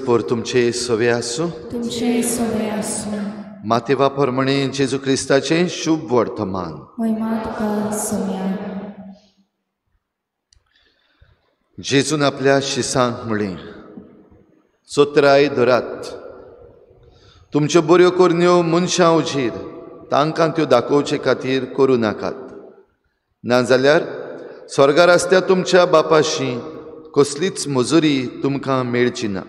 क्रिस्पोर तुमचे सवे आसूं। तुमचे सवे आसूं। मातेवा प्रमाणे जेजू क्रिस्ताचें शुभ वर्तमान। महिमा तुका सोम्या। जेजून आपल्या शिसांक म्हळें, चोत्राय धरात, तुमच्यो बऱ्यो करण्यो मनशां उजीर तांकां त्यो दाखोवचे खातीर करूं नाकात, नाजाल्यार स्वर्गार आसत्या तुमच्या बापाशी कसलीच मजुरी तुमकां मेळची ना।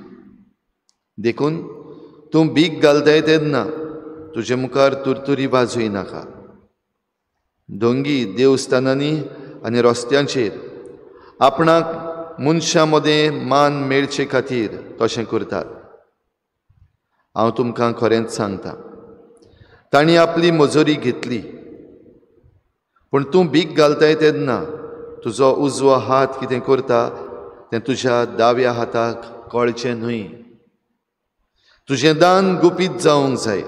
देखून तूं भीक घालताय तेन्ना तुजे मुखार तुरतुरी वाजोय नाका। दोंगी देवस्थानांनी आनी रस्त्यांचेर आपणाक मनशां मदें मान मेळचे खातीर तशें करतात। हांव तुमकां खरेंच सांगता, तांणी आपली मजुरी घेतली। पूण तूं भीक घालताय तेन्ना तुजो उजवो हात कितें करता तें तुज्या दाव्या हाताक कळचें न्हय। तुजें दान गुपीत जावंक जाय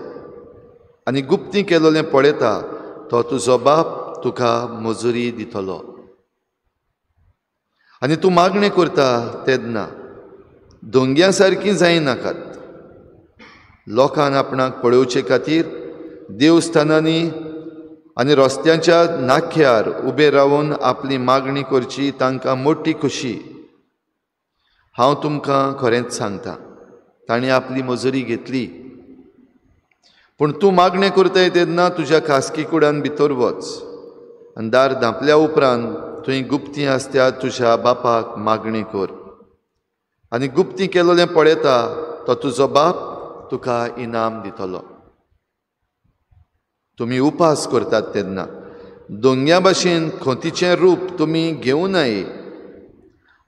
आनी गुप्ती केलोलें पळयता तो तुजो बाप तुका मजुरी दितलो। आनी तूं मागणें करता तेन्ना दोंग्या सारकी जायनाकात। लोकान आपणाक पळोवचे खातीर देवस्थानांनी आनी रस्त्यांच्या नाख्यार उबे रावन आपली मागणी करची तांकां मोटी खुशी। हांव तुमकां खरेंच सांगता, तांणी आपली मजुरी घेतली। पूण तूं मागणें करताय तेन्ना तुज्या खासगी कुडान भितर वच आनी दार धांपल्या उपरांत तुवें गुप्ती आसत्या तुज्या बापाक मागणें कर आनी गुप्ती केलोलें पळयता तो तुजो बाप तुका इनाम दितलो। तुमी उपास करतात तेन्ना दोंग्या भाशेन खोतीचें रूप तुमी घेवं नये।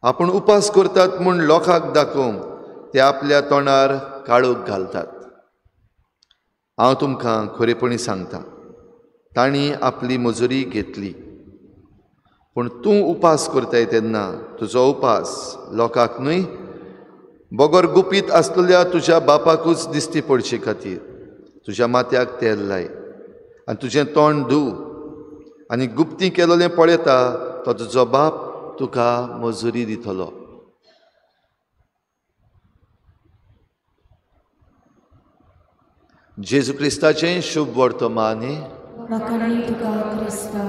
आपूण उपास करतात म्हूण लोकांक दाखोवंक ते आपल्या तोंडार काळोख घालतात। हांव तुमकां खरेपणी सांगता, तांणी आपली मजुरी घेतली। पूण तूं उपास करताय तेन्ना तुजो उपास लोकांक न्हय बगर गुपीत आसलेल्या तुज्या बापाकूच दिश्टी पडचे खातीर तुज्या माथ्याक तेल लाय आनी तुजें तोंड धू आनी गुप्ती केलोलें पळयता तो तुजो बाप तुका मजुरी दितलो। जेजू क्रिस्ताचें शुभ वर्तमान। वाखाणणी तुका क्रिस्ता।